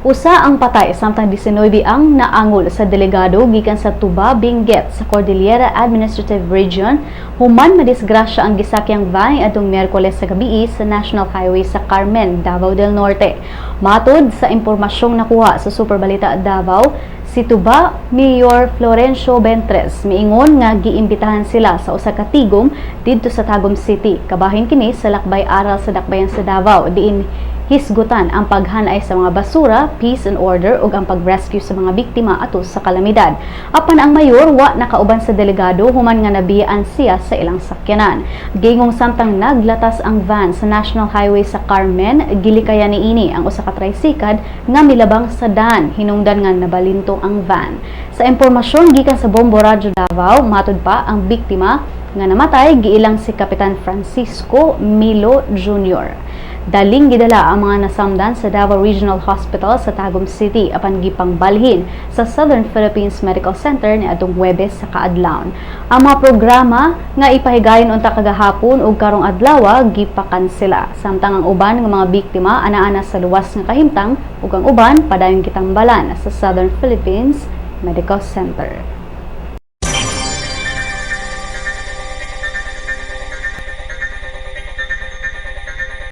Usa ang patay samtang 19 ang naangol sa delegado gikan sa Tuba, Benguet sa Cordillera Administrative Region human madisgrasya ang gisakyang van adtong Miyerkules sa gabii sa National Highway sa Carmen, Davao del Norte. Matod sa impormasyong nakuha sa Superbalita Davao, si Tuba Mayor Florencio Bentres miingon nga giimbitahan sila sa usa ka tigom didto sa Tagum City. Kabahin kini sa Lakbay Aral sa Dakbayan sa Davao diin hisgutan ang paghanay sa mga basura, peace and order ug ang pag-rescue sa mga biktima ato sa kalamidad. Apan ang mayor wa nakauban sa delegado human nga nabiyaan siya sa ilang sakyanan. Gingong samtang naglatas ang van sa National Highway sa Carmen, gilikayan niini ang usa ka trisikad nga milabang sa dan hinungdan nga nabalinto ang van. Sa impormasyon gikan sa Bombo Radyo Davao, matud pa ang biktima nga namatay giilang si Kapitan Francisco Milo Jr. Daling gidala ang mga nasamdan sa Davao Regional Hospital sa Tagum City apan gipangbalhin sa Southern Philippines Medical Center niadtong Huwebes sa kaadlawon. Ang mga programa nga ipahigayon unta kagahapon ug karong adlaw gipakansela. Samtang ang uban nga mga biktima anaa sa luwas nga kahimtang ug ang uban padayon gitambalan sa Southern Philippines Medical Center.